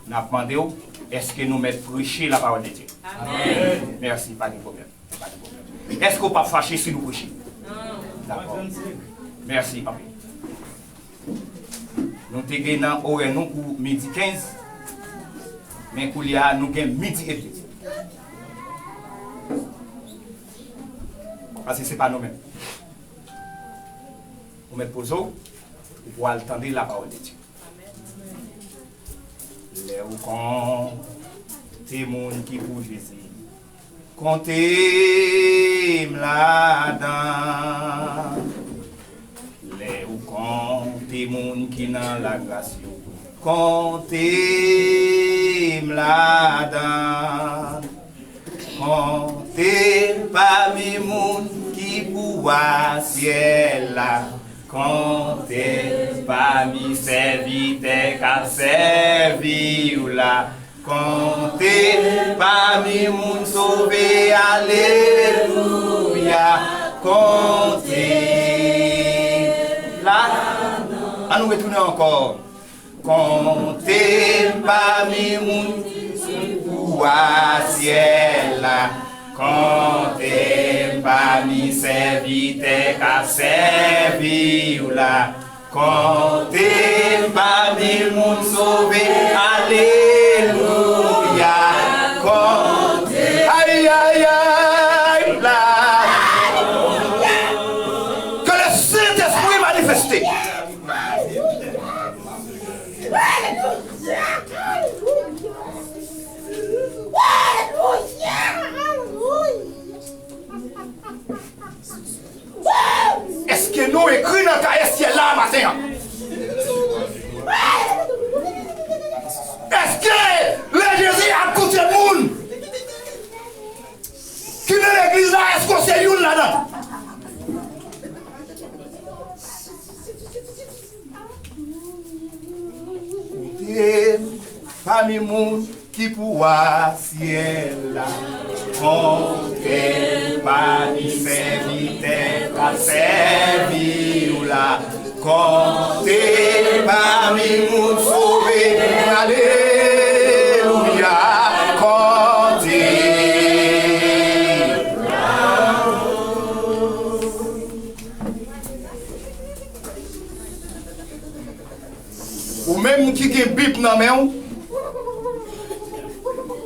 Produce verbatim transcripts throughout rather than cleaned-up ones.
N ap mande w, èske nou mèt preche lapawòl de Dye? Amèn. Mèsi, pa gen pwoblèm. Pa gen pwoblèm. Èske w p ap fache si nou preche? Non. Dakò. Mèsi anpil. Nou te gen nan orè nou pou midi kenz, men koulye a nou gen midi edmi. Paske se pa nou menm. Ou mèt poze w, ou pou al tande lapawòl de Dye. Lè ou konte moun ki pou Jezi, konte m ladan. Lè ou konte moun ki nan lagras yo, konte m ladan. Konte m pami moun ki pou wa syèl la. Konte m pami sèvitè k ap sèvi w la. Konte m pami moun sove, alelouya. Konte m la. An nou retounen ankò. Konte m pami moun ki pou wa syèl la. Konte m pami sèvitè k ap sèvi w la. Konte m pami moun sove, alelouya. Konte, ay, ay, ay, la. Que le Saint-Esprit manifeste. Èske nou ekri nan kayè syèl la maten an? Èske lè Jezi ap koute moun ki nan legliz la, èske w se youn ladan? Konte m pami moun ki pou wa syèl la. Konte m pami sèvitè k ap sèvi w la. Konte m pami moun sove. Alelouya. Konte. Ou menm ki gen Bib nan men w,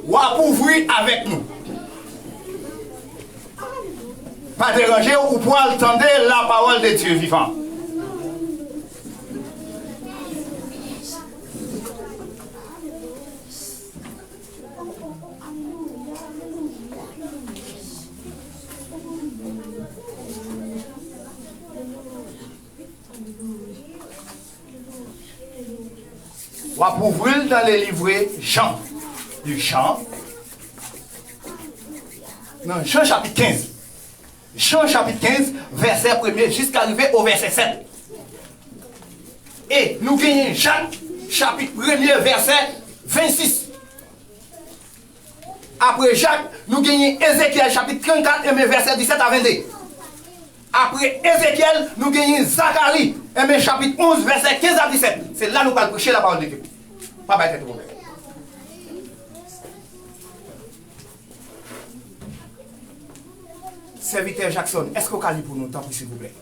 w ap ouvri avèk nou. Pa deranje w, ou pral tande lapawòl de Dye vivan. W ap ouvri l nan le livre Jan. Liv Jan. Nan Jan chapit kenz. Jan chapit kenz, vèsè premye jiska rive o vèsè sèt. E nou genyen Jak chapit premye, vèsè vennsis. Apre Jak, nou genyen Ezekyèl chapit trannkat, enben vèsè disèt a vennde. Apre Ezekyèl, nou genyen Zakari, enben chapit onz, vèsè kenz a disèt. Se la nou pral preche lapawòl de Dye. Pa bay tèt ou pwoblèm. Sèvitè Jackson, èske w ka li pou nou, tanpri, silvouplè?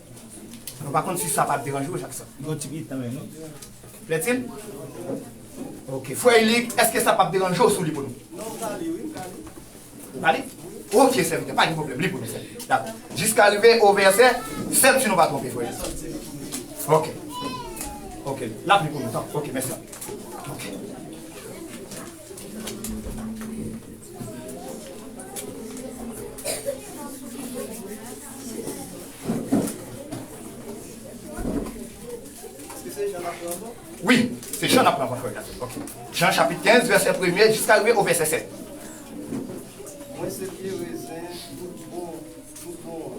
Nou pa konn si sa p ap deranje w, Jackson. Yon ti bit kanmenm, wi. Plètil? Ok. Frè Elik, èske sa p ap deranje w si w li pou nou? Non, m ka li, wi, m ka li. Ou ka li? Ok, sèvitè, pa gen pwoblèm, li pou nou, sèvitè. Dakò. Jiska rive o vèsè sèt, si nou pa twonpe, frè Elik. Ok. Ok. L ap li pou nou, tan. Ok, mèsi. Ok. Èske se Jan n ap pran ankò? Wi, se Jan n ap pran ankò, frè Jackson. Ok. Jan chapit kenz, vèsè premye jiska rive o vèsè sèt. Mwen se pye rezen tout bon, tout bon an.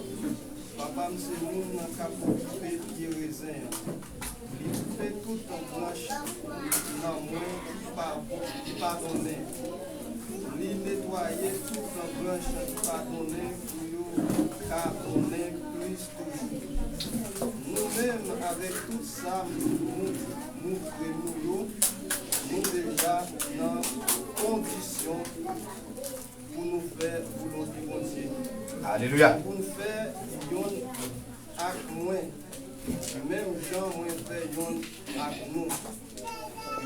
Papa m se moun nan k ap okipe pye rezen an. Li koupe tout branch nan mwen ki pa bon, ki pa donnen. Li netwaye tout branch ki pa donnen pou yo ka donnen plis toujou. Nou menm, avèk tout sa m mou-, mouvre nou yo, nou deja nan Alelouya. Pou n fè yonn ak mwen, menm jan mwen fè yonn ak nou.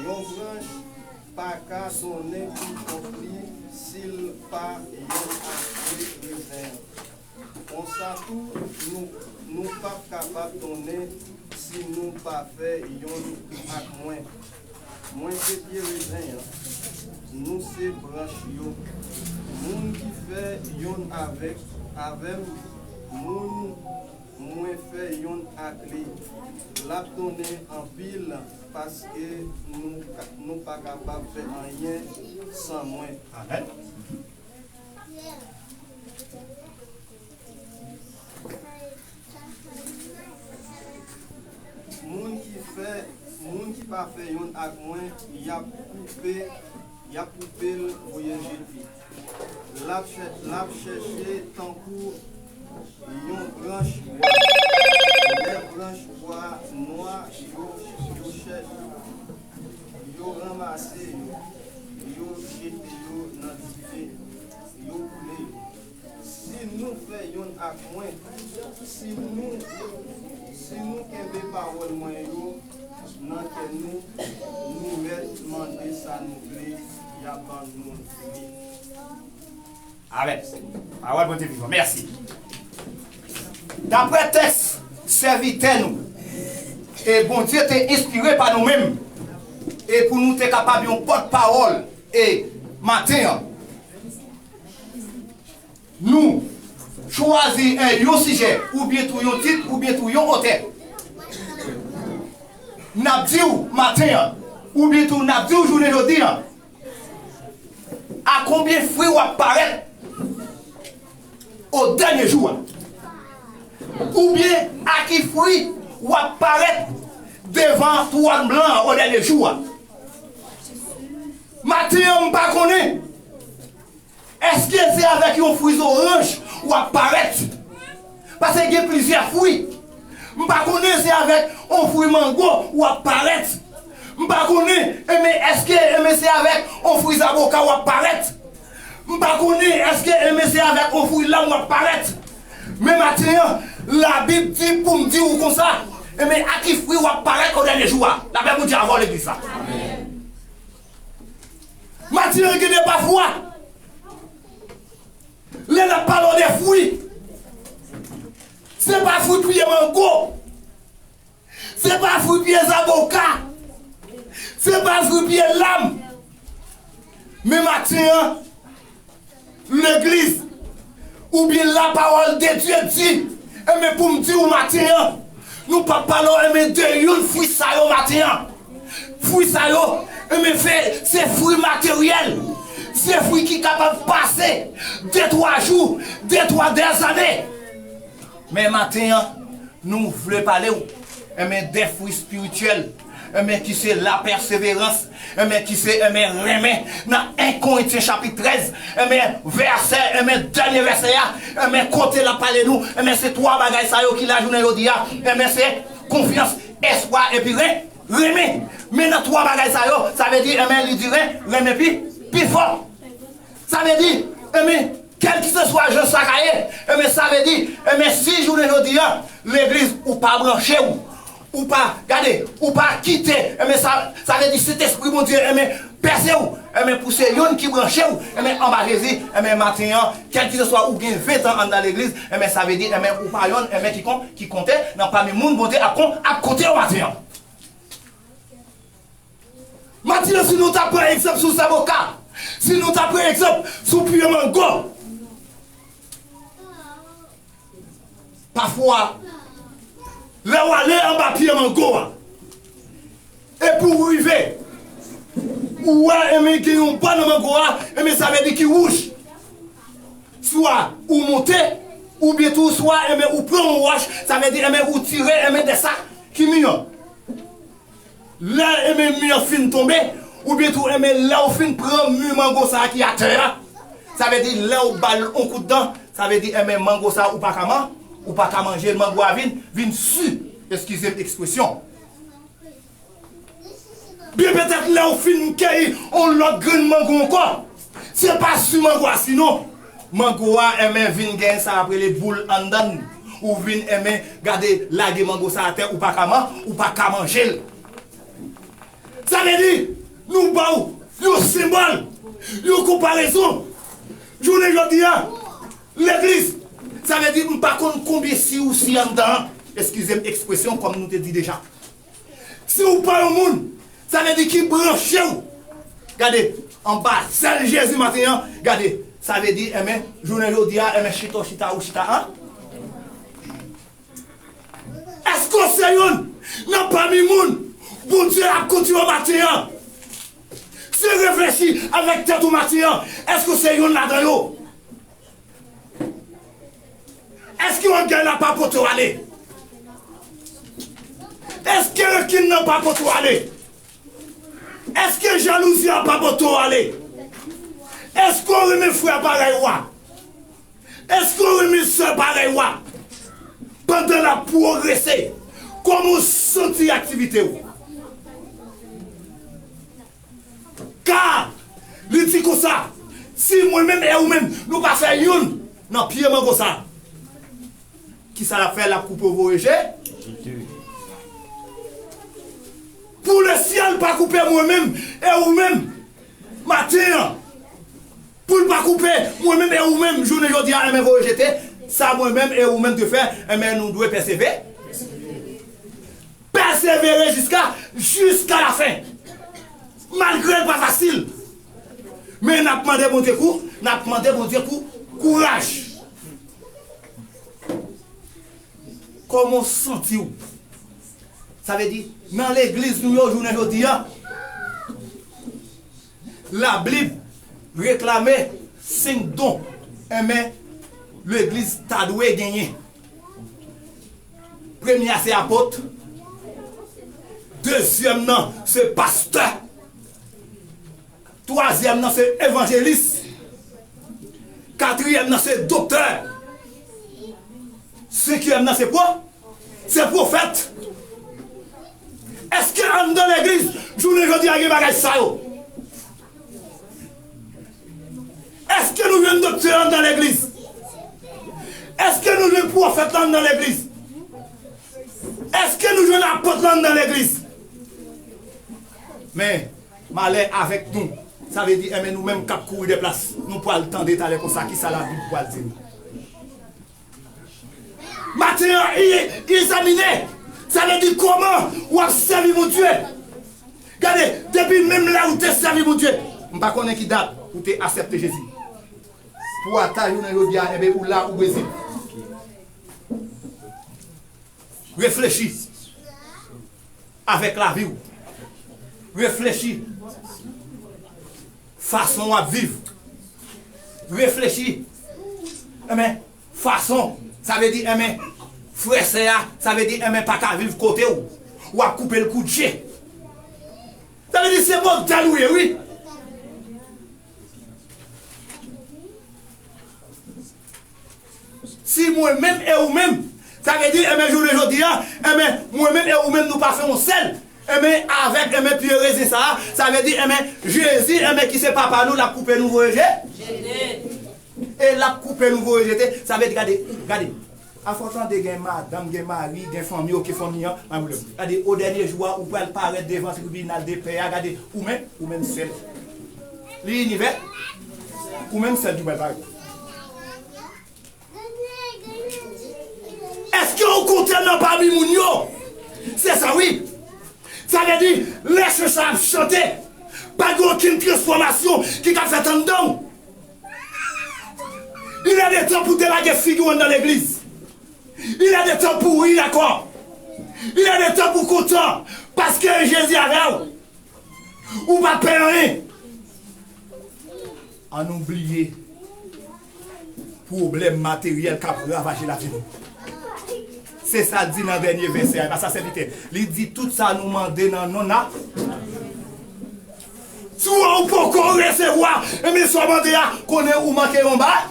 Yon branch pa ka donnen pi pwòp li si l pa yonn ak pye rezen an. Konsa tou, nou, nou p ap kapab donnen si nou pa fè yonn ak mwen. Mwen se pye rezen an, nou se branch yo. Moun ki fè yonn avèk, avè m, moun mwen fè yonn ak li, l ap donnen anpil, paske nou ka, nou pa kapab fè anyen san mwen. Amèn. Moun ki fè, moun ki pa fè yonn ak mwen, y ap koupe, y ap koupe l voye jete. L ap chè-, l ap chèche tankou yon branch bwa. Lè branch bwa nwa yo, yo chè-, yo ranmase yo, yo jete yo nan dife, yo boule yo. Si nou fè yonn ak mwen, si nou, si nou kenbe pawòl mwen yo nan kè nou, nou mèt mande sa nou vle, y ap ban nou li. Amèn. Pawòl Bondye vivan. Mèsi. Daprè tèks sèvitè nou, e Bondye te enspire pa nou menm, e pou nou te kapab yon pòt pawòl, e maten an, nou chwazi, e, yon sijè, oubyen tou yon tit, oubyen tou yon otè. N ap di w maten an, oubyen tou n ap di w jounen jodi an, a konbyen fwi w ap parèt o dènye jou a? Oubyen a ki fwi w ap parèt devan twòn blan an o dènye jou a? Maten an, m pa konnen. Èske se avèk yon fwi zoranj w ap parèt? Paske gen plizyè fwi. M pa konnen se avèk yon fwi mango w ap parèt. M pa konnen, enben, èske, enben, se avèk yon fwi zaboka w ap parèt. M pa konnen, èske, enben, se avèk yon fwi lam w ap parèt. Men maten an, Labib di pou m di w konsa, enben, a ki fwi w ap parèt o dènye jou a? Lapè Bondye avè w, legliz la. Maten an, gen de pafwa, lè n ap pale w de fwi, se pa fwi pye mango, se pa fwi pye zaboka, se pa fwi pye lam. Men maten an, legliz, oubyen lapawòl de Dye di, enben, pou m di w maten an, nou p ap pale w, enben, de youn fwi sa yo maten an. Fwi sa yo, enben, se, se fwi materyèl. Se fwi ki kapab pase de twa jou, de twa dèzane. Men maten an, nou vle pale w, enben, de fwi espirityèl, enben, ki se lapèseverans, enben, ki se, enben, renmen. Nan en Korentyen chapit trèz, enben, vèsè, enben, dènye vèsè a, enben, kote l ap pale nou, enben, se twa bagay sa yo ki la jounen jodi a, enben, se konfyans, espwa, epi ren-, renmen. Men nan twa bagay sa yo, sa vle di, enben, li di ren-, renmen pi, pi fò. Sa vle di, enben, kèlkeswa jan sa ka ye, enben, sa vle di, enben, si jounen jodi a, legliz, ou pa branche w, ou pa, gade, ou pa kite, enben, sa, sa vle di, Sentespri Bondye, enben, pèse w, enben, pou se youn ki branche w, enben, anba Jezi, enben, maten an, kèlkeswa ou gen ven tan anndan legliz, enben, sa vle di, enben, ou pa youn, enben, ki kon-, ki konte nan pami moun Bondye ap kon-, ap konte yo maten an. Maten an, si nou ta pran egzanp sou zaboka, si nou ta pran egzanp sou pye mango, pafwa, lè w ale anba pye mango a, epi w rive, ou wè, enben, gen yon bò nan mango a, enben, sa vle di ki wouj. Swa ou monte, oubyen tou, swa, enben, ou pran yon wòch, sa vle di, enben, ou tire, enben, de sa ki mi an. Lè, enben, mi an fin tonbe, oubyen tou, enben, lè w fin pran mi mango sa a ki atè a, sa vle di, lè w ba l yon kout dan, sa vle di, enben, mango sa a, ou pa ka man-, ou pa ka manje l, mango a vin, vin si, eskize m ekspresyon. Byen petèt lè w fin keyi yon lòt grenn mango ankò, se pa si mango a si non. Mango a, enben, vin gen sa ap rele boul anndan l. Ou vin, enben, gade, lage mango sa atè, ou pa ka man, ou pa ka manje l. Sa vle di, nou ba w yon senbòl, yon konparezon. Jounen jodi a, legliz, sa vle di, m pa konn konbyen si ou si anndan an. Eskize m ekspresyon, kòm nou te di deja. Si w pa yon moun, sa vle di ki branche w. Gade, anba zèl Jezi maten an, gade, sa vle di, enben, jounen jodi a, enben, chita w chita, ou chita, an? Èske w se youn nan pami moun Bondye ap kontinye maten an? Si w reflechi avèk tèt ou maten an, èske w se youn ladan yo? Èske ògèy la pa pote w ale? Èske rankin nan pa pote w ale? Èske jalouzi a pa pote w ale? Èske w renmen frè parèy w a? Èske w renmen sè parèy w a? Pandan l ap pwogrese, kòman w santi aktivite w? Ka li di konsa, si mwen menm e ou menm, nou pa fè youn nan pye mango sa, kisa l ap fè? L ap koupe w voye je. Pou lesyèl pa koupe mwen menm e ou menm, maten an, pou l pa koupe mwen menm e ou menm, jounen jodi a, enben, voye jete, sa mwen menm e ou menm dwe fè, enben, nou dwe pèsevere. Pèsevere jiska, jiska lafen. Malgre l pa fasil. Men n ap mande Bondye kou, n ap mande Bondye kou, kouraj. Kòman w santi w? Sa vle di, nan legliz nou yo, jounen jodi a, Labib reklame senk don, enben, legliz ta dwe genyen. Premye a se apot, dezyèm nan se pastè, twazyèm nan se evanjelis, katriyèm nan se doktè, senkyèm nan se pwo-, se pwofèt. Èske anndan legliz, jounen jodi a, gen bagay sa yo? Èske nou jwenn doktè anndan legliz? Èske nou jwenn pwofèt la anndan legliz? Èske nou jwenn apot la anndan legliz? Men, malè avèk nou. Sa vle di, enben, nou menm k ap kouri de plas, nou pral tande talè konsa kisa Labib pral di nou. Maten an, e-, egzamine. Sa vle di kòman w ap sèvi Bondye. Gade, depi menm lè ou te sèvi Bondye, m pa konnen ki dat ou te aksepte Jezi. Pou ata jounen jodi a, enben, ou la, ou Brezil. Reflechi avèk lavi w. Reflechi fason w ap viv. Reflechi, enben, fason, sa vle di, enben, frè sè a, sa vle di, enben, pa ka viv kote w. W ap koupe l kout je. Sa vle di, se modèl ou ye, wi. Si mwen menm e ou menm, sa vle di, enben, jounen jodi a, enben, mwen menm e ou menm, nou pa fè yon sèl. Enben, avèk, enben, pye rezen sa a, sa vle di, enben, Jezi, enben, ki se papa nou, l ap koupe nou voye je. E l ap koupe nou voye jete. Sa vle di, gade, gade. Afò tande gen madanm, gen mari, gen fanmi, oke fanmi an, pa pwoblèm. Gade, o dènye jou a, ou pral parèt devan tribinal de pè a, gade, ou menm, ou menm sèl. Li inivè, ou menm sèl ki pral parèt. Èske ou kontan nan pami moun yo? Se sa, wi. Sa vle di, lè chen sa ap chante, pa gen okenn transfòmasyon ki ka fèt anndan w. Il est de temps pou delage figi w anndan legliz. Il est de temps pou ri ankò. Il est de temps pou kontan, paske Jezi avè w. Ou pa pè anyen. Ann nou bliye pwoblèm materyèl k ap ravaje lavi nou. Se sa l di nan dènye vèsè a, e pa sa sèvitè. Li di, tout sa nou mande nan non n a. Si w wè ou poko resevwa, enben sa w mande a, konnen ou manke yon bagay.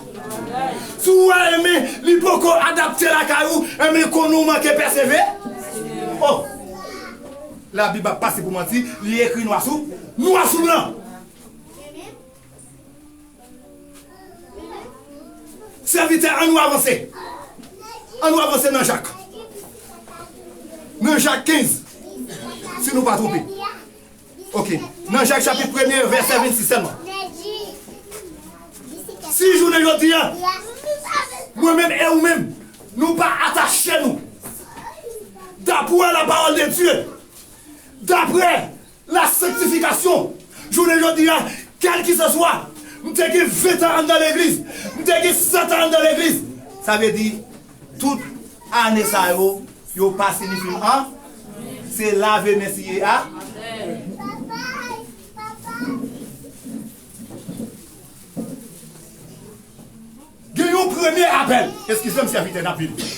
Si w wè, enben, li poko adapte lakay ou, enben konnen ou manke pèsevere. Oh! Labib ap pase pou manti, li ekri nwa sou, nwa sou blan. Amen. Sèvitè, ann nou avanse. Ann nou avanse nan Jak. Nan Jak kenz, si nou pa twonpe. Ok. Nan Jak chapit premye, vèsè vennsis sèlman. Si jounen jodi a, mwen menm e ou menm, nou pa atache nou daprè la parole de Dieu, daprè la sanctification, jounen jodi a, kèlkeswa, m te gen ven tan anndan legliz, m te gen san tan anndan legliz, sa vle di, tout ane sa yo, yo pa siyifi m an, se lave men siye a. Gen yon premye apèl. Eskize m, sèvitè, n ap vini.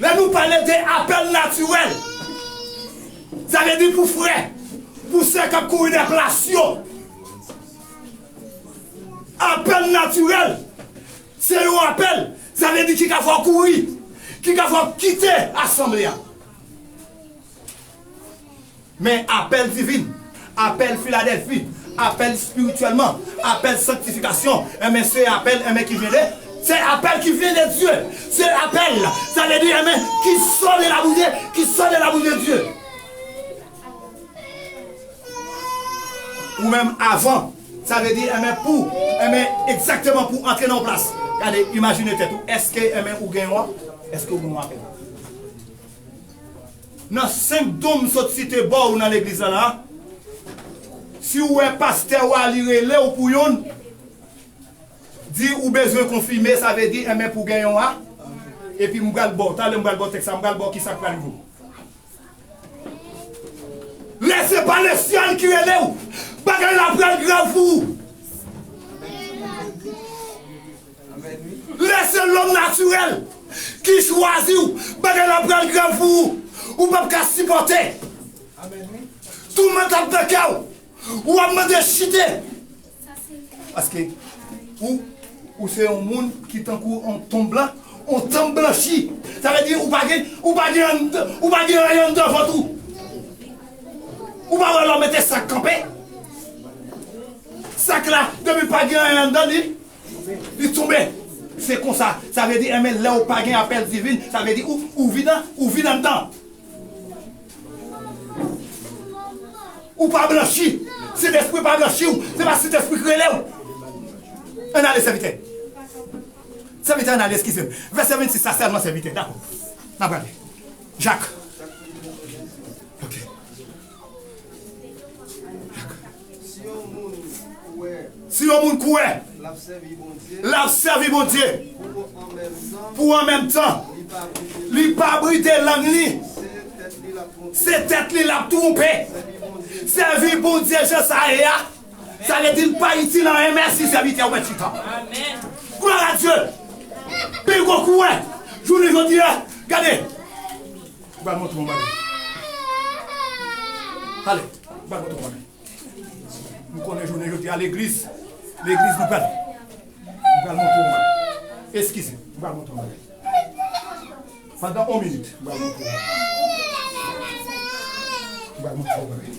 Lè nou pale de apèl natirèl, sa vle di pou frè, pou sè k ap kouri dèyè plas yo. Apèl natirèl, se yon apèl, sa vle di ki ka fè w kouri, ki ka fè w kite asanble a. Men apèl divin, apèl Filadèlfi, apèl espirityèlman, apèl sanktifikasyon, enben se apèl, enben ki vyen de, se apèl ki vyen de Dye. Se apèl, sa vle di, enben, qui sort de la bouche, qui sort de la bouche de Dieu. Ou menm avan, sa vle di, enben, pou, enben, egzakteman pou antre nan yon plas. Gade, imajine tèt ou, èske, enben, ou gen yon, èske ou gen yon apèl? Nan senk don m sot site ba w nan legliz la la, si w wè pastè w a li rele w pou youn, di ou bezwen konfime, sa vle di, enben, pou gen yon a, epi m pral ba w, talè m pral ba w tèks la, m pral ba w kisa k pral rive w. Lè se pa lesyèl ki rele w, bagay la pral grav pou ou. Lè se lòm natirèl ki chwazi w, bagay la pral grav pou ou. Ou p ap ka sipòte. Toumant ap nan kè w. Ou ap mande chite. Paske ou, ou se yon moun ki tankou yon tonm blan, yon tonm blanchi. Sa vle di ou pa gen, ou pa gen, ou pa gen anyen anndan vant ou. Ou pa wè lè w mete sak kanpe? Sak la, depi pa gen anyen anndan li, li tonbe. Se konsa. Sa vle di, enben, lè w pa gen apèl divin, sa vle di ou, ou vid an, ou vid anndan. Ou pa blanchi. Sentespri pa blanchi w. Se pa Sentespri ki rele w. Ann ale, sèvitè. Sèvitè, ann ale, eskize m. Vèsè vennsis la sèlman, sèvitè. Dakò. N ap gade. Jak. Ok. Si yon moun kwè, si yon moun kwè, l ap sèvi Bondye, l ap sèvi Bondye, pou an menm tan, pou an menm tan, li pa bride, li pa bride lang li, se tèt li l ap twonpe. Se tèt li l ap twonpe. Sèvi Bondye, sèvi Bondye jan sa ye a. Sa vle di l pa itil anyen. Mèsi, sèvitè, ou mèt chita. Amèn. Glwa a Dye. Pi gwo kouwè. Jounen jodi a, gade. Ou pral montre yon bagay. Ale, ou pral montre yon bagay. M konnen jounen jodi a legliz, legliz nou pral, m pral montre yon bagay. Eskize, m pral montre yon bagay. Pandan yon minit, m pral montre yon bagay. M pral montre yon bagay.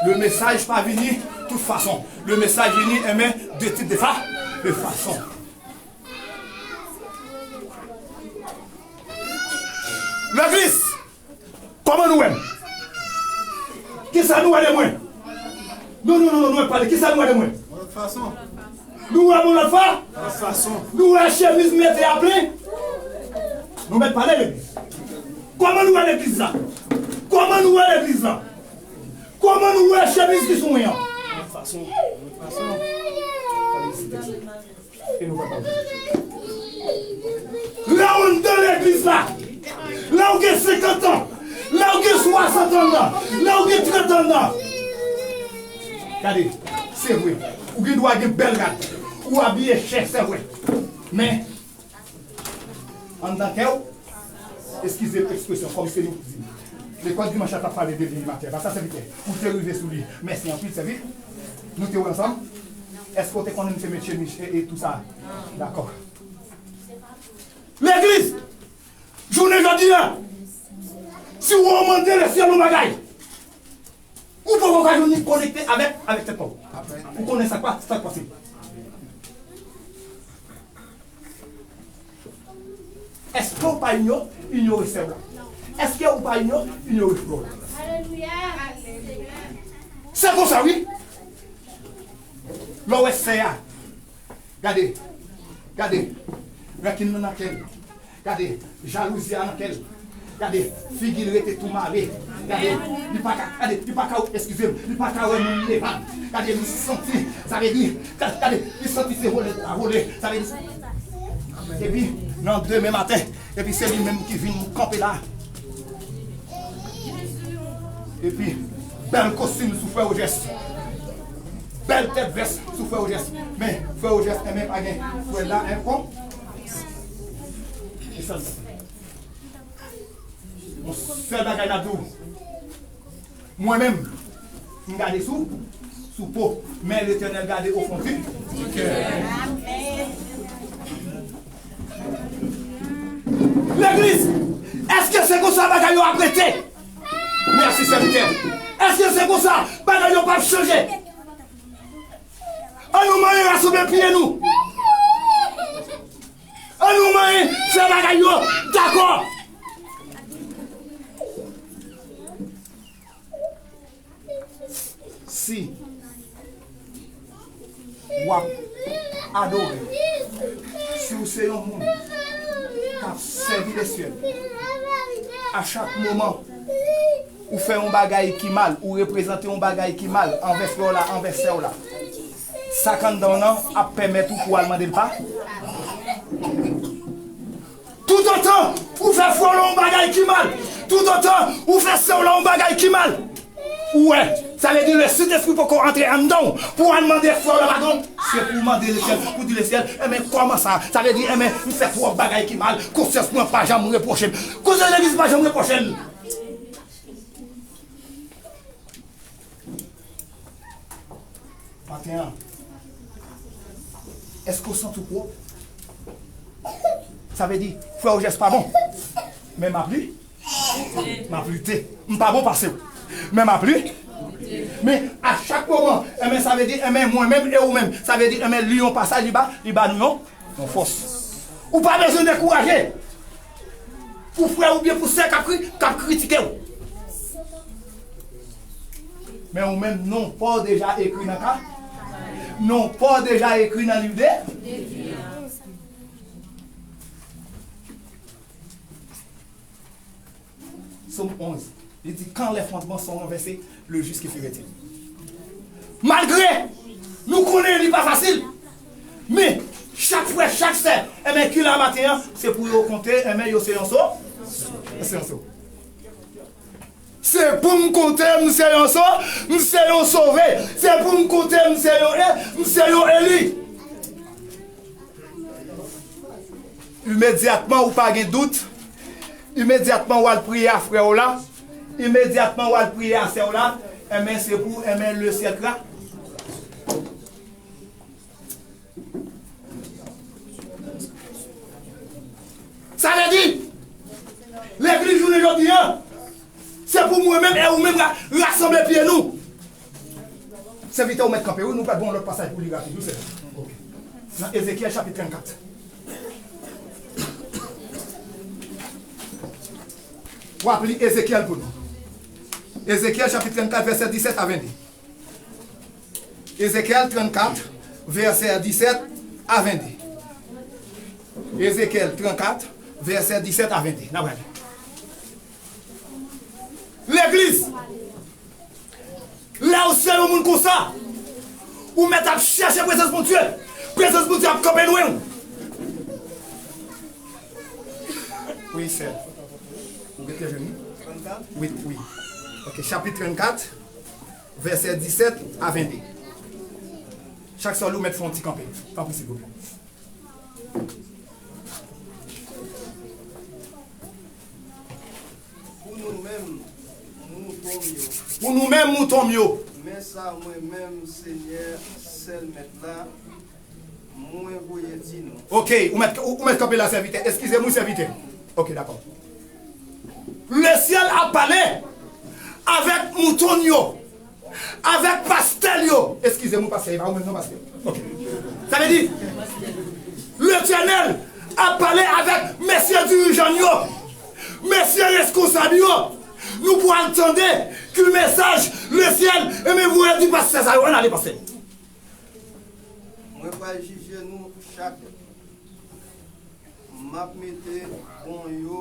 Le mesaj pa vini tout fason. Le mesaj vini, enben, de tip de fa, de fason. Legliz, kòman nou wè m? Kisa nou wè de mwen? Non, non, non, non, nou mèt pale. Kisa nou wè de mwen? Yon lòt fason. Nou wè m yon lòt fa? Lòt fason. Nou wè chemiz m mete a plen? Nou mèt pale, legliz. Kòman nou wè legliz la? Kòman nou wè legliz la? Kòman nou wè chemiz ki sou mwen an? Yon lòt fason. Yon lòt fason. Pale isit. E nou pral pale. Lè w anndan legliz la, lè w gen senkant an, lè w gen swasant an nan, lè w gen trant an nan, gade, se vre, ou gen dwa gen bèl rad, ou abiye chè, se vre. Men, anndan kè w, eskize ekspresyon, kòm se nou di. Lekòl dimanch la t ap pale de vye matè. Pa sa, sèvitè? Ou te rive sou li. Mèsi anpil, sèvi. Nou te wè ansanm? Èske w te konnen m te met chemiz e, e tou sa? Dakò. Legliz, jounen jodi a, si w mande lesyèl yon bagay, Ou poko ka jwenn ni konekte avèk, avèk tèt pa w. Ou konnen sa k pa, sa k pase. Èske w pa inyo-, inyore sè w la? Èske ou pa inyo-, inyore frè w la? Se konsa, wi. Lè w wè sè a, gade, gade, rankin nan nan kè l. Gade, jalouzi a nan kè l. Gade, figi l rete tou mare. Gade, li pa ka, gade, li pa ka, eskize m, li pa ka wè moun levann. Gade, li santi, sa vle di, gade, gade, li santi se vole pou ka vole. Sa vle di, epi, nan demen maten, epi se li menm ki vin kanpe la. Epi, bèl kostim sou frè Ojès. Bèl tèt vès sou frè Ojès. Men, frè Ojès, enben, pa gen frè la, en kon. E sa l di. Yon sèl bagay n ap di w. Mwen menm, m gade sou, sou po, men Letènèl gade o fon di, di kè. Legliz, èske se konsa bagay yo ap rete? Mèsi, sèvitè. Èske se konsa bagay yo p ap chanje? An nou manyen rasanble pye nou. An nou manyen fè bagay yo dakò. Si w ap adore, si w se yon moun k ap sèvi Lesyèl, a chak moman ou fè yon bagay ki mal, ou reprezante yon bagay ki mal anvè frè w la, anvè sè w la, sa k anndan w nan ap pèmèt ou pou w al mande l pa. Toutotan ou fè frè w la yon bagay ki mal, toutotan ou fè sè w la yon bagay ki mal, ou wè, sa vle di Lesentespri poko antre anndan w pou w al mande frè w la padon. Se pou w mande Lesyèl, pou di Lesyèl, enben, kòman sa? Sa vle di, enben, m fè twòp bagay ki mal, konsyans mwen pa janm repwoche m. Konsyans legliz pa janm repwoche l. Maten an, èske w santi w pwòp? Sa vle di, frè Ojès pa bon. Men m ap li, m ap lite. M pa bon pase w. Men m ap li. Men a chak moman, enben, sa vle di, enben, mwen menm e ou menm. Sa vle di, enben, li yon pasaj, li ba, li ba nou yon, yon fòs. Ou pa bezwen dekouraje. Pou frè oubyen pou sè k ap kri-, k ap kritike w. Men ou menm, non pa w deja ekri nan ka-, non pa w deja ekri nan liv de. Sòm onz, li di, quand les fondements sont renversés, le juste qui fait-il? Malgre nou konnen li pa fasil, men chak frè, chak sè, enben, ki la maten an, se pou yo konte, enben, yo se yon so-, se yon so-, se pou m konte, m se yon so-, m se yon sove. Se pou m konte, m se yon e-, m se yon eli. Imedyatman ou pa gen dout, imedyatman w al priye a frè w la, imedyatman w al priye a sè w la, enben, se pou, enben, le syèk la. Sa vle di, legliz jounen jodi a, se pou mwen menm e ou menm ra-, rasanble pye nou. Sèvitè, ou mèt kanpe, wi, nou pral pran yon lòt pasaj pou li rapid, wi, sèvitè. Ok. Nan Ezekyèl chapit trannkat. W ap li Ezekyèl pou nou. Ezekyèl chapit trannkat, vèsè disèt a vennde. Ezekyèl trannkat, vèsè disèt a vennde. Ezekyèl trannkat, vèsè disèt a vennde. N ap gade. Legliz, lè w se yon moun konsa, ou mèt ap chèche prezans Bondye. Prezans Bondye ap kanpe lwen w. Wi, sè. Ou rete jwenn li? Wi, wi. Ok, chapit trannkat, vèsè disèt a vennde. Chak sòl ou mèt fè yon ti kanpe. Tanpri, silvouplè. Pou nou menm, mouton m yo. Pou nou menm, mouton m yo. Men sa mwen menm, Senyè, sèl Mèt la, mwen voye di nou. Ok, ou mèt, ou, ou mèt kanpe la, sèvitè. Eskize m, wi, sèvitè. Ok, dakò. Lesyèl ap pale avèk mouton l yo. Avèk pastè l yo. Eskize m, wi, pastè, e pa ou menm non, pastè. Ok. Sa vle di, Letènèl ap pale avèk mesye dirijan yo, mesye reskonsab yo. Nou pral tande ki mesaj lesyèl e men voye di pastè sa yo. Ann ale, pastè. Mwen pral jije nou chak. M ap mete bon yo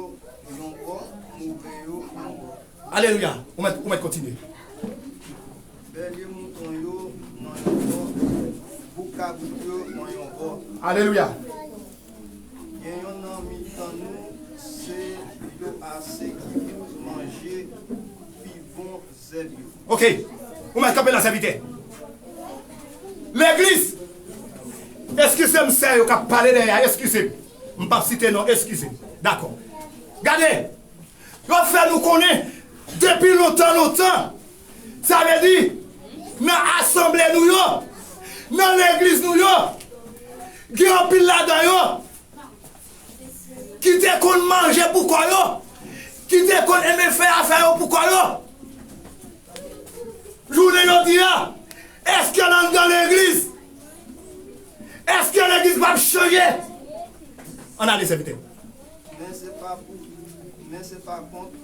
yon bò, move yo yon bò. Alelouya. Ou mèt, ou mèt kontinye. Bèlye mouton yo nan yon bò, bouk kabrit yo nan yon bò. Alelouya. Gen yon nan mitan nou, se yo ase ki pou manje pi bon zèb yo. Ok. Ou mèt kanpe la, sèvitè. Legliz. Eskize m, sè yo k ap pale dèyè a, eskize m. M p ap site non, eskize m. Dakò. Gade. Yo fè nou konnen depi lontan, lontan. Sa vle di, nan asanble nou yo, nan legliz nou yo, gen anpil ladan yo ki te konn manje pou kò yo, ki te konn enmen fè afè yo pou kò yo. Jounen jodi a, èske n anndan legliz? Èske legliz p ap chanje? Ann ale, sèvitè. Men se pa pou, men se pa kont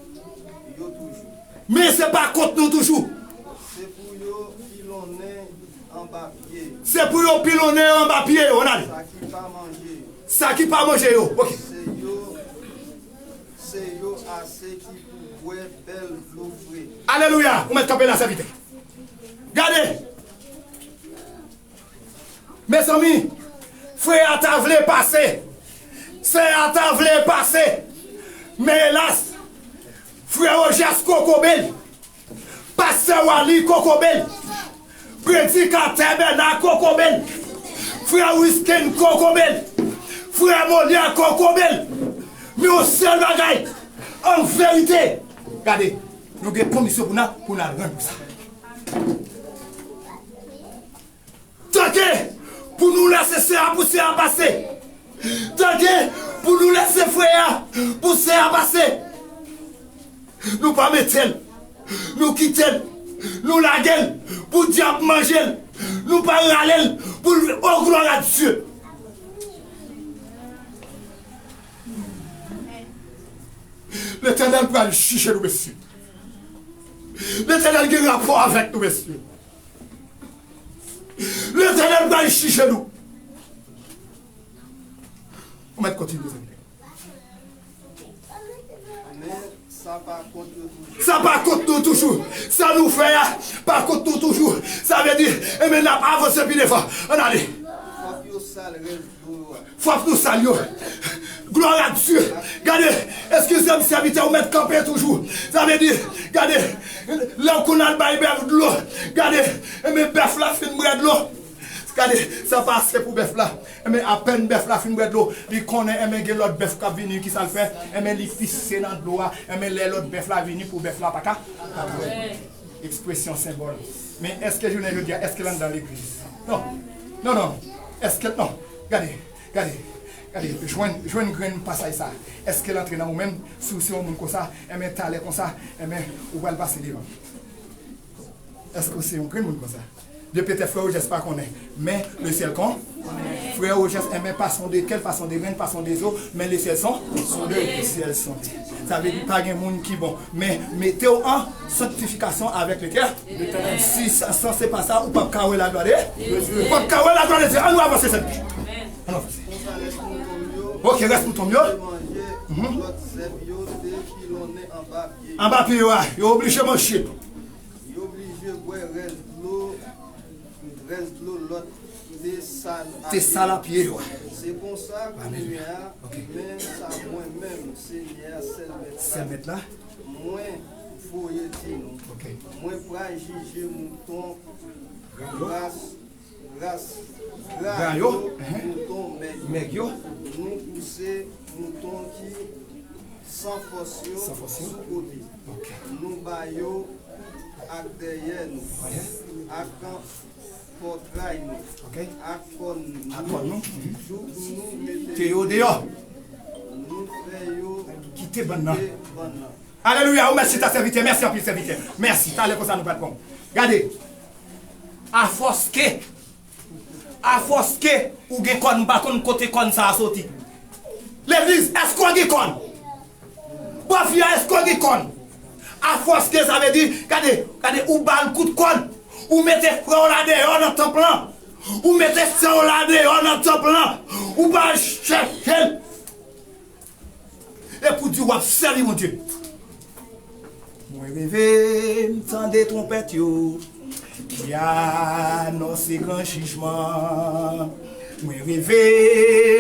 yo toujou. Men se pa kont nou toujou. Se pou yo pilonnen anba pye. Se pou yo pilonnen anba pye yo, ann ale. Sa ki pa manje yo. Sa ki pa manje yo, ok. Se yo, se yo ase ki pou bwè bèl dlo fre. Alelouya, ou mèt kanpe la, sèvitè. Gade. Mezanmi, frè a ta vle pase, sè a ta vle pase, men elas, frè Rojès kokobe l, pastè Wally kokobe l, predikatè Bèna kokobe l, frè Wisken kokobe l, frè Molyè kokobe l. Men yon sèl bagay, an verite, gade, nou gen komisyon pou n a, pou n al rann pou sa. Tanke pou nou lese sè a pou sè a pase. Tanke pou nou lese frè a pou sè a pase. Nou pa mete l. Nou kite l. Nou lage l pou dyab manje l. Nou pa rale l pou l. Oh, gloire à Dieu. Letènèl pral jije nou, mesye. Letènèl gen rapò avèk nou, mesye. Letènèl pral jije nou. Ou mèt kontinye, zanmi. Men sa pa kont yo toujou. Sa pa kont nou toujou. Sa nou fè a pa kont nou toujou. Sa vle di, enben, n ap avanse pi devan. Ann ale. Fòk yo sal rès dlo yo a. Fòk nou sal yo. Gloire à Dieu. Gade, eskize m, sèvitè, ou mèt kanpe toujou. Sa vle di, gade, lè w konn al bay bèf dlo, gade, enben, bèf la fin bwè dlo. Gade, sa pa ase pou bèf la. Enben, apèn bèf la fin bwè dlo, li konnen, enben, gen lòt bèf k ap vini, ki sa l fè? Enben, li pise nan dlo a. Enben, lè lòt bèf la vini, pou bèf la pa ka, pa ka bwè. Ekspresyon senbòl. Men èske jounen jodi a, èske l anndan legliz? Non. Non, non. Èske, non. Gade, gade, gade. Jwenn, jwenn grenn pasaj sa. Èske l antre nan ou menm? Si w se yon moun konsa, enben, talè konsa, enben, ou pral pase devan. Èske w se yon grenn moun konsa? De petèt frè Rojès pa konnen, men lesyèl kon. Frè Rojès, enben, pa sonde kèl, pa sonde grenn, pa sonde zo, men lesyèl son, sonde, lesyèl sonde. Sa vle di pa gen moun ki bon. Men mete w an sanktifikasyon avèk Letè-, Letènèl. Si sa, sa se pa sa, ou p ap ka wè laglwa de Dye. Ou p ap ka wè laglwa de Dye. Ann nou avanse, sèvitè. Ann nou avanse. Ok, rès mouton m yo. Mhm. Anba pye yo a, yo oblije manje. Yo blije bwè rès dlo, rès dlo lòt te sal a pye yo a. Se konsa, kounye a, men sa mwen menm, Senyè a, sèl Mèt la, mwen voye di nou, mwen pral jije mouton ras, ras gra yo, mouton mèg yo. Nou pouse mouton ki san fòs yo sou kote. Nou ba yo ak dèyè nou, ak pòtray nou, ak kòn nou, jouk nou mete yo deyò. Nou fè yo kite bann nan. Alelouya, ou mèt chita, sèvitè. Mèsi anpil, sèvitè. Mèsi. Talè konsa nou pral pran. Gade. Afòs ke, afòs ke ou gen kòn, m pa konn kote kòn sa a soti. Legliz, èske w gen kòn? Bòfi a, èske w gen kòn? Afòs ke, sa vle di, gade, gade, ou ba l kout kòn. Ou mete frè w la deyò nan tanp lan. Ou mete sè w la deyò nan tanp lan. Ou pa al chèche l. E pou di w ap sèvi Bondye. Mwen reve, m tande twonpèt yo ki anonse gran jijman. Mwen reve,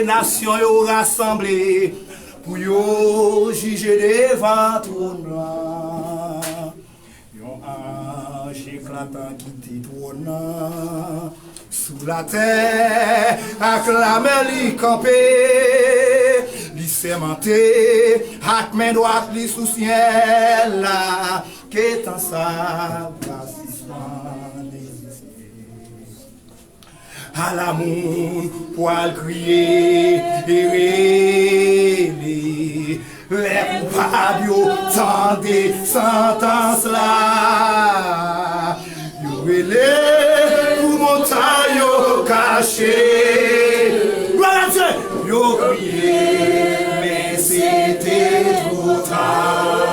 nasyon yo rasanble pou yo jije devan twòn lan. Yon anj eklatan kite twòn nan. Sou latè ak lamè li kanpe, li sèmante ak men dwat li sou syèl la, ke tan sa pa sispann egziste. Ala moun pwal kriye e rele, lè koupab yo tande santans la. Yo rele pou montay yo kache. Glwa a Dye! Yo kriye, men se te twò ta.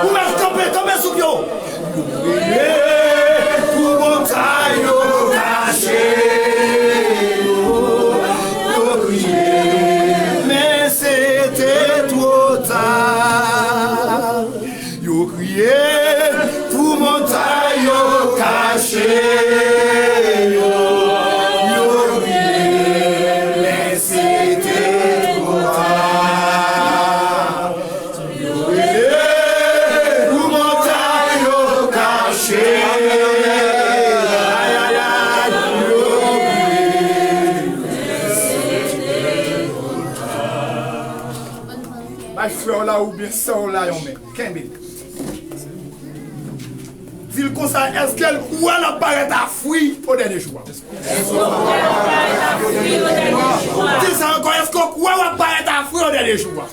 Ou mèt kanpe, kanpe sou pye w. Yo rele pou montay yo kache yo. Yo kriye, men se te twò ta. Yo kriye pou montay yo kache yo. Yo kriye, men se te twò ta. Yo rele pou montay yo kache. Ay, ay, ay, yo rele. Bay frè w la oubyen sè w la yon men. Kenbe l. Di l konsa, èske l kwè l ap parèt a fwi o dènye jou a? Di sa ankò, èske w kwè w ap parèt a fwi o dènye jou a?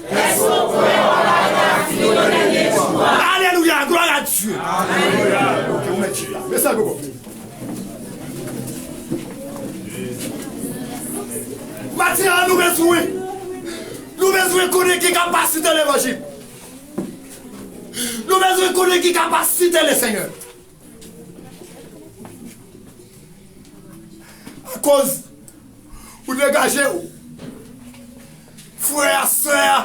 Alelouya, glwa a Dye. Ok, ou mèt chita. Mesaj poko. Maten an, nou bezwen, nou bezwen konnen ki kapasite levanjil. Nou bezwen konnen ki kapasite Lesenyè. Akoz ou degaje w, frè a, sè a,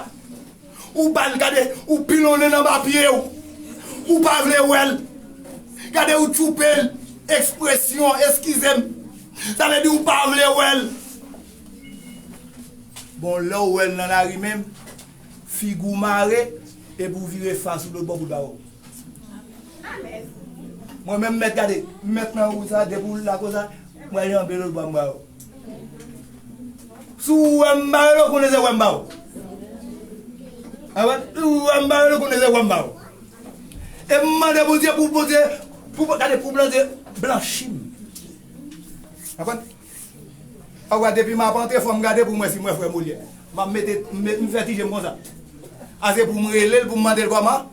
ou ba l, gade, ou pilonnen l anba pye w, ou pa vle wè l. Gade, ou twoupe l, ekspresyon, eskize m. Sa vle di ou pa vle wè l. Bon, lè w wè l nan lari menm, figi w mare, epi w vire fas ou lòt bò pou l pa wè w. Mwen menm, mèt, gade, mèt nan wout sa, depi w la konsa, mwen janbe lòt bò m ba w. Si w wè m ba w, ou konnen se wè m ba w. Amen. Si w wè m ba w, ou konnen se wè m ba w. E m mande Bondye pou Bondye, pou, gade, pou Bondye blanchi m. Amen. Ou wè, depi m ap antre, fò m gade pou m wè si m wè frè m olye. M ap mete, m met, m fè ti je m konsa. A se pou m rele l, pou m mande l kòman?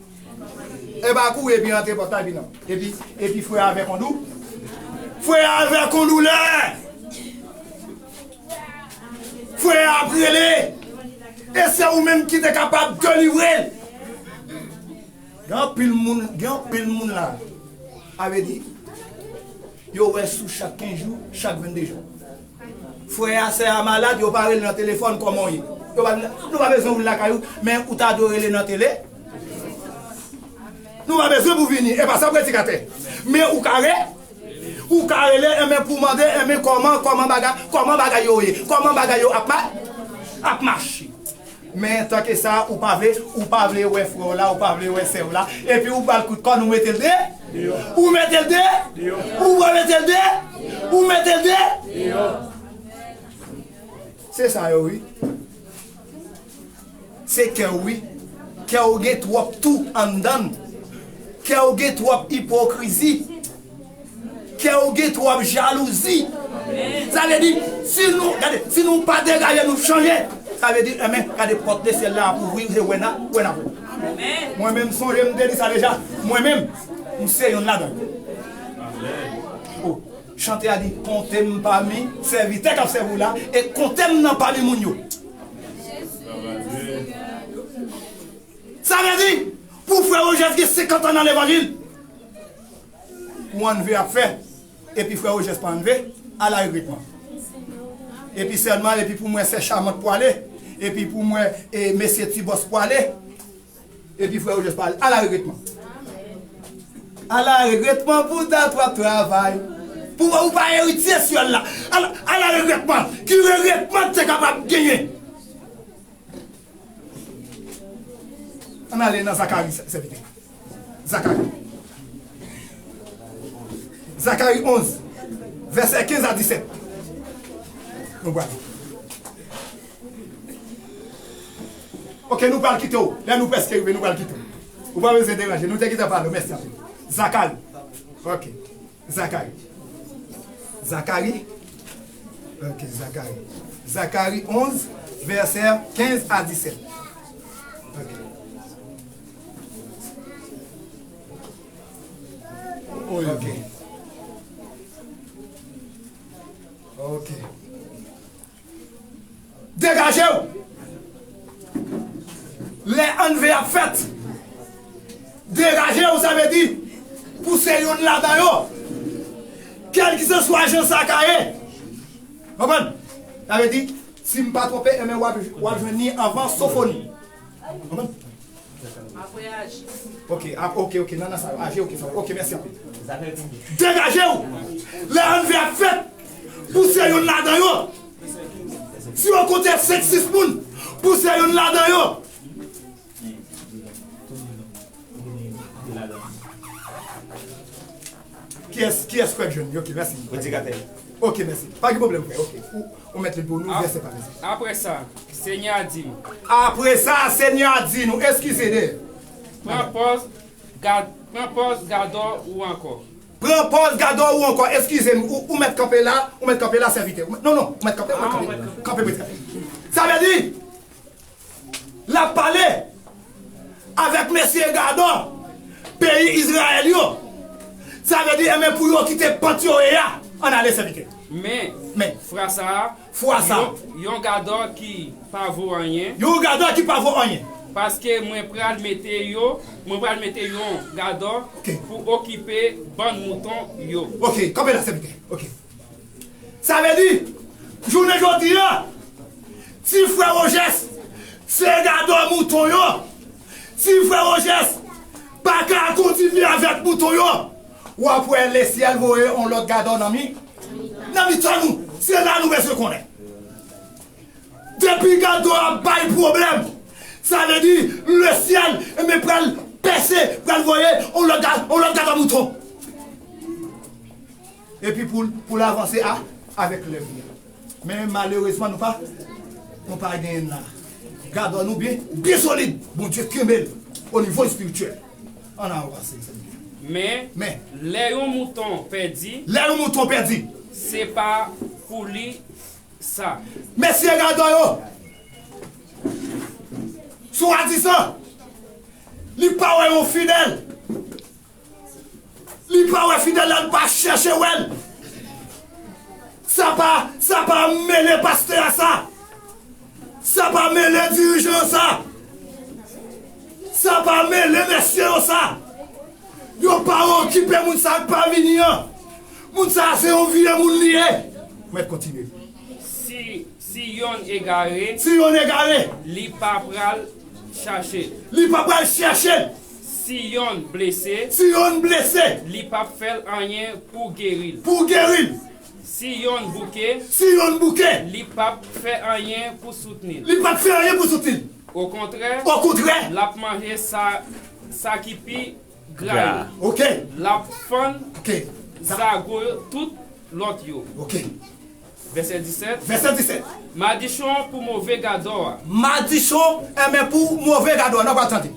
E pa kouri epi antre pòt la epi non. Epi, epi frè a avèk on dou. Frè a avèk on doulè. Frè a ap rele. E se ou menm ki te kapab delivre l. Gen anpil moun, gen anpil moun la. A vle di, yo wè sou chak kenz jou, chak vennde jou. Frè a, sè a malad, yo pa rele nan telefòn, kòman w ye? Yo pa, nou pa bezwen vin lakay ou, men ou ta dwe rele nan tele. Nou pa bezwen pou vini, e pa sa predikatè. Men ou ka re, ou ka rele, enben pou mande, enben kòman, kòman bagay, kòman bagay yo ye, kòman bagay yo ap ma-, ap mache. Men tanke sa, ou pa vle, ou pa vle wè frè w la, ou pa vle wè sè w la, epi ou ba l kout kòn, ou mete l de, ou mete l de, ou pa mete l de, ou mete l de. Se sa yo, wi. Se kè w, wi. Kè w gen twòp tou anndan l. Kè w gen twòp ipokrizi. Kè w gen twòp jalouzi. Sa vle di, si nou, gade, si nou pa degaje, nou chanje, sa vle di, enben, gade, pòt de syèl la ap ouvri, se wè n a, wè n ap wè. Mwen menm, sonje m te di sa deja, mwen menm, m se yonn ladan yo. Oh, Chante a di, konte m pami sèvitè k ap sèvi w la, e konte m nan pami moun yo. Sa vle di, pou frè Rojès gen senkant an nan levanjil, pou anlve ap fè, epi frè Rojès pa anlve, ala regretman. Epi sèlman, epi pou mwen, sè Chamant pwale, epi pou mwen, e, mesye Tibòs pwale, epi frè Rojès pwale, ala regretman. Ala regretman pou dat w ap travay. Pou ou pa eritye syèl la. Ala, ala regretman. Ki regretman te kapab genyen? Ann ale nan Zakari, sè-, sèvitè. Zakari. Zakari onz, vèsè kenz a disèt. Nou pral. Ok, nou pral kite w. Lè nou prèske rive, nou pral kite w. Ou pa bezwen deranje. Nou te gentan pale w. Mèsi anpil. Zakari. Ok. Zakari. Zakari. Ok, Zakari. Zakari onz, vèsè kenz a disèt. Ok. Ok. Ok. Degaje w! Lè anlve ap fèt, degaje w, sa vle di, pou se youn ladan yo, kèlkeswa jan sa ka ye. Konprann? Sa vle di, si m pa twonpe, enben w ap, w ap jwenn li anvan Sofoni. Konprann? Apre aji. Ok, ap-, ok, ok, nan, nan sa yo. Aji, ok, sa yo. Ok, mèsi anpil. Degaje w! Lè anlve ap fèt, pou se youn ladan yo. Si yo konte senk, sis moun, pou se youn ladan yo. Kiyès, kiyès kwè k jwenn li? Ok, mèsi. Predikatè. Ok, mèsi. Pa gen pwoblèm, frè. Ok. Ou, ou mèt li pou nou, vèsè pa vèsè. Apre sa, Senyè a di m. Apre sa, Senyè a di nou, eskize de. Pran pòz, gad, pran pòz gadò ou ankò. Pran pòz gadò ou ankò, eskize m, ou, ou mèt kanpe la, ou mèt kanpe la, sèvitè. Ou mèt, non, non, ou mèt kanpe, ou mèt kanpe. Kanpe, mèt kanpe. Sa vle di, l ap pale avèk mesye gadò peyi Izrayèl yo. Sa vle di, enben, pou yo kite pant yo ye a, ann ale, sèvitè. Men, men, fwa sa a, fwa sa a, yon, yon gadò ki pa vo anyen. Yon gadò ki pa vo anyen. Paske mwen pral mete yo, mwen pral mete yon gadò, ok, pou okipe bann mouton yo. Ok, kanpe la, sèvitè. Ok. Sa vle di, jounen jodi a, si frè Rojès se gadò mouton yo, si frè Rojès pa ka kontinye avèk mouton yo, w ap wè Lesyèl voye yon lòt gadò nan mi, nan mitan nou. Se la nou bezwen konnen. Depi gadò a bay pwoblèm, sa vle di Lesyèl, enben, pral pèse, pral voye yon lòt ga-, yon lòt gadò mouton. Epi pou, pou l avanse a, avèk lèv li a. Men malerezman, nou pa, nou pa genyen l la. Gadò nou byen, byen solid. Bondye kenbe l o nivo espirityèl. Ann avanse, mezanmi. Men, men, lè yon mouton pèdi, lè yon mouton pèdi, se pa pou li sa. Mesye gadò yo, swadizan, li pa wè yon fidèl. Li pa wè fidèl la, li pa chèche wè l. Sa pa, sa pa mele pastè a sa. Sa pa mele dirijan yo sa. Sa pa mele mesye yo sa. Yo pa okipe moun sa k pa vini an. Moun sa se yon vye moun li ye. Mwen kontinye. Si Si yonn egare, si yonn egare, li pa pral chache l. Li pa pral chache l. Si yonn blese, si yonn blese, li p ap fè l anyen pou geri l. Pou geri l. Si yonn bouke, si yonn bouke, li p ap fè anyen pou soutni l. Li p ap fè anyen pou soutni l. Okontrè, okontrè, l ap manje sa, sa ki pi gra yo. Gra. Ok. L ap fann, ok, zago yo tout lòt yo. Ok. Vèsè disèt. Vèsè disèt. Madichon pou move gadò a. Madichon, enben, pou move gadò a. N ap tande.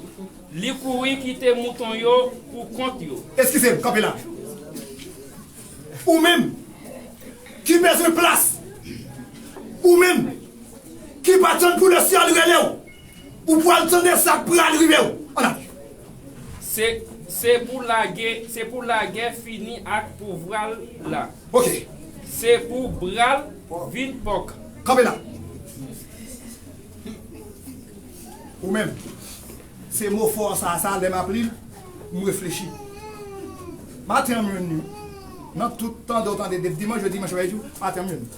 Li kouri kite mouton yo pou kont yo. Eskize m, kanpe la. Ou menm ki bezwen plas, ou menm ki pa tann pou Lesyèl rele w, ou pral tande sa k pral rive w. Ann ale. Se, Se pou lagè, se pou lagè fini ak pouvwa l la. Ok. Se pou bra l vin pòk. Kanpe la. Ou menm. Se mo fò sa, sa lè m ap li l, m reflechi. Maten an m jwenn li. Nan tout tande w tande depi dimanch, jodi, dimanch, jodi, maten an m jwenn li.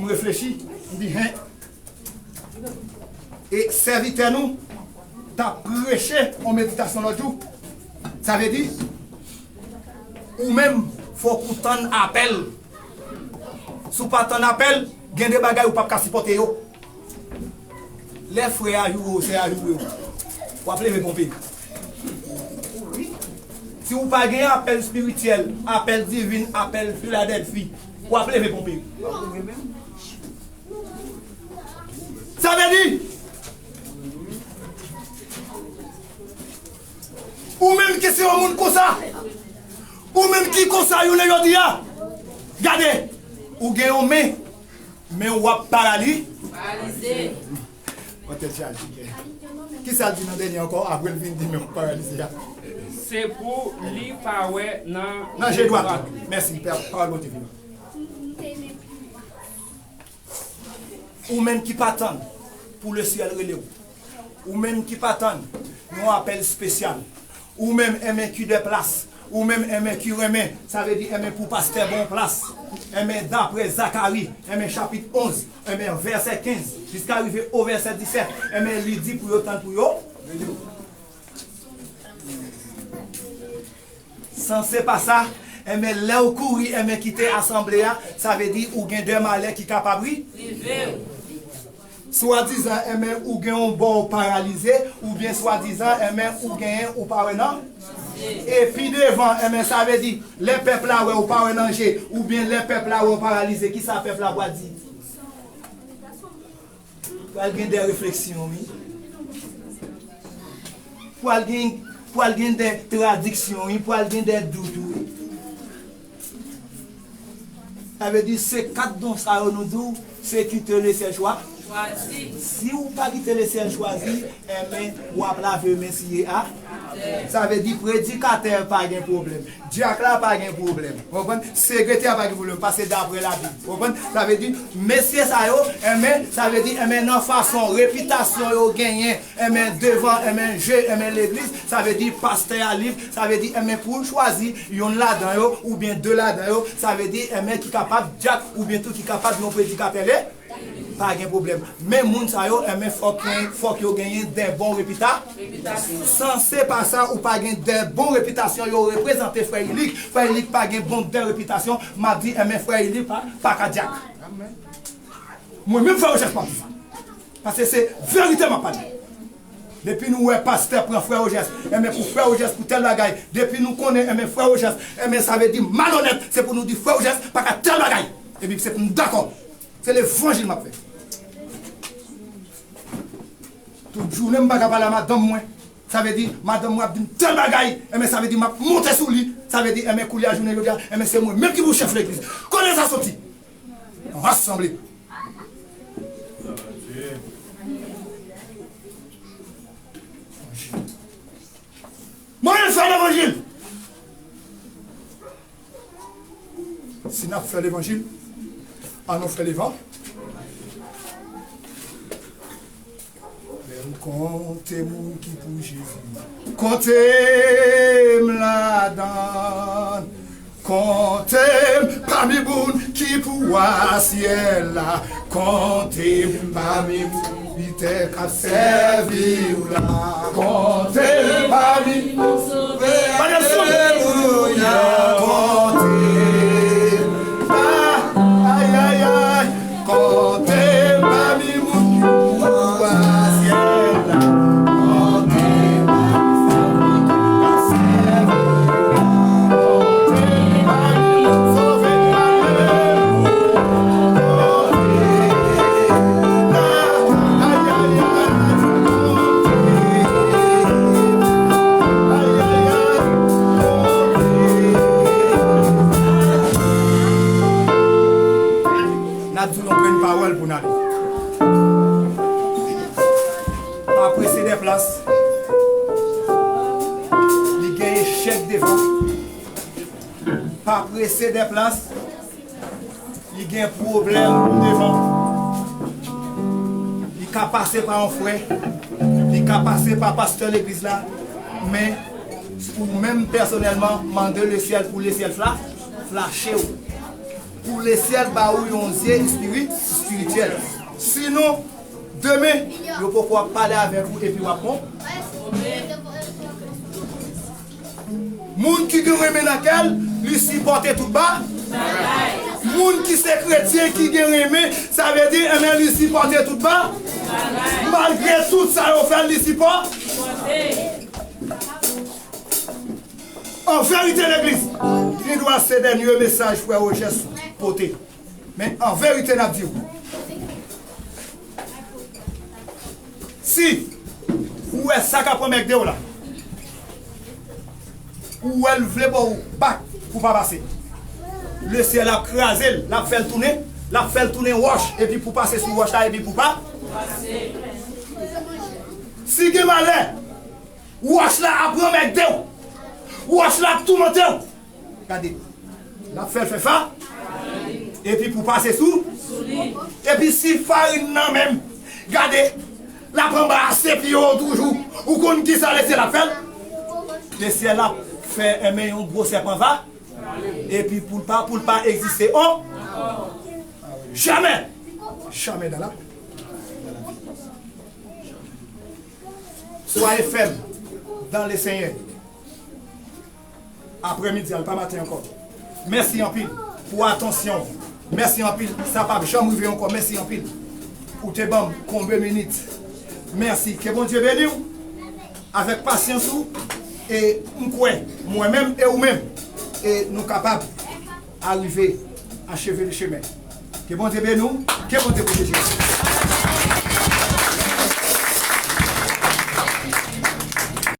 M reflechi, m di, hen, e sèvitè nou t ap preche yon meditasyon lòt jou. Sa vle di, ou menm, fòk ou tann apèl. Si w pa tann apèl, gen de bagay ou p ap ka sipòte yo. Lè frè a joure w, sè a joure w, w ap leve ponpe. Si w pa gen apèl espirityèl, apèl divin, apèl Filadèlfi, w ap leve ponpe. Sa vle di, ou menm ki se yon moun konsa, ou menm ki konsa jounen jodi a, gade, ou gen yon men, men w ap parali. Paralize. Mwen tèt chaje. Kisa l di nan dènye ankò, apre l vin di men w paralize a? Se pou li pa wè nan Nan je dwat ou. Mèsi, pè, pawòl Bondye vivan. Ou menm ki pa tann pou lesyèl rele w. Ou menm ki pa tann yon apèl espesyal. Ou menm enben ki de plas. Ou menm enben ki renmen. Sa vle di enben pou pastè ba w plas. Enben daprè Zakari, enben chapit onz, enben vèsè kenz, jiska rive o vèsè disèt, enben li di pou yo tann pou yo. San se pa sa, enben lè w kouri, enben kite asanble a, sa vle di ou gen de malè ki kapab ri. Rive w. Swadizan, enben ou gen yon bò w paralize, oubyen swadizan, enben ou genyen ou pa wè nan. E pi devan, enben sa vle di, lè pèp la wè ou pa wè nan je, oubyen lè pèp la wè w paralize, kisa pèp la pral di? Pral gen de refleksyon, wi. Pral gen, pral gen de tradiksyon, wi. Pral gen de dout, wi. Sa vle di, se kat don sa yo nou di w, se kite lesyèl chwa. Chwazi. Si w pa kite lesyèl chwazi, enben, w ap lave men siye a. Sa vle di, predikatè pa gen pwoblèm. Dyak la pa gen pwoblèm. Ou konprann? Sekretè a pa gen pwoblèm, paske daprè Labib. Ou konprann? Sa vle di, mesye sa yo, enben, sa vle di, enben, nan fason, repitasyon yo genyen, enben, devan, enben, je, enben, legliz, sa vle di, pastè a lib, sa vle di, enben, pou l chwazi yonn ladan yo, oubyen de ladan yo, sa vle di, enben, ki kapab dyak, oubyen tou ki kapab yon predikatè le, pa gen pwoblèm. Men moun sa yo, enben, fòk, fòk yo genyen de bon repita. San se pa sa, ou pa gen de bon repitasyon, yo reprezante frè Ilik. Frè Ilik pa gen bon de repitasyon, m ap di, enben, frè Ilik pa, pa ka dyak. Mwen menm frè Ojès m ap di sa. Paske se verite m ap pale. Depi nou wè pastè pran frè Ojès, enben, pou frè Ojès, pou tèl bagay, depi nou konnen, enben, frè Ojès, enben, sa vle di malonèt, se pou nou di frè Ojès pa ka tèl bagay. Epi se pou nou dakò. Se levanjil m ap fè. Tout jounen m pa ka pale a madanm mwen. Sa vle di, madanm mwen ap di m tèl bagay, enben, sa vle di m ap monte sou li. Sa vle di, enben, koulye a jounen jodi a, enben, se mwen menm ki pou chèf legliz. Kote sa soti? Yon asanble. Mwen menm fè levanjil. Si n ap fè levanjil, ann nou fè levan. Lè m konte moun ki pou Jezi, konte m ladan l. Konte m pami moun ki pou wa syèl la. Konte m pami moun Pita k ap sèvi w la. Konte m pami. Alelouya. Konte m pa. Ay, ay, ay. Konte m pami moun ki pou wa syèl la. Konte m pami moun ki ap sèvi w la. Konte m pami moun sove. Alelouya. devan. Pa prese dèplas. Li gen pwoblèm pou devan. Li ka pase pa yon frè. Li ka pase pa pastè legliz la. Men, ou menm pèsonèlman, mande lesyèl pou lesyèl fla, flache w. Pou lesyèl ba ou yon zye espiri-, espirityèl. Sinon, demen, yo poko ap pale avèk ou epi w ap bon. Moun ki gen renmen nan kè l, li sipòte tout ba. Moun ki se kretyen ki gen renmen, sa vle di, enben, li sipòte tout ba. Malgre tout sa yo fè l, li sipò. An verite, legliz, li dwa se dènye mesaj frè Rogers pote. Men an verite, n ap di w, si ou wè sa k ap anmègde w la, ou wè l vle ba w bak pou pa pase, lesyèl ap kraze l, l ap fè l tounen, l ap fè l tounen wòch, epi pou pase sou wòch la, epi pou pa. Si gen malè, wòch la ap anmègde w. Wòch la ap toumante w. Gade. L ap fè l fè fa. Epi pou pase sou. Epi si farin nan menm. Gade. L ap anbrase pye w toujou. Ou konn kisa lesyèl ap fè l? Lesyèl ap fè enben yon gwo sèpan va. Epi pou l pa, pou l pa egziste an. Jamè. Jamè dans la. Soyez ferme dans le Seigneur. Aprèmidi a, l pa maten ankò. Mèsi anpil pou atansyon w. Mèsi anpil. Sa p ap janm rive ankò. Mèsi anpil. Ou te ban m konbe minit. Mèsi. Ke Bondye beni w avèk pasyans ou. E m kwè, mwen menm e ou menm, e nou kapab arive acheve le chemen. Ke Bondye beni w. Ke Bondye pwoteje w.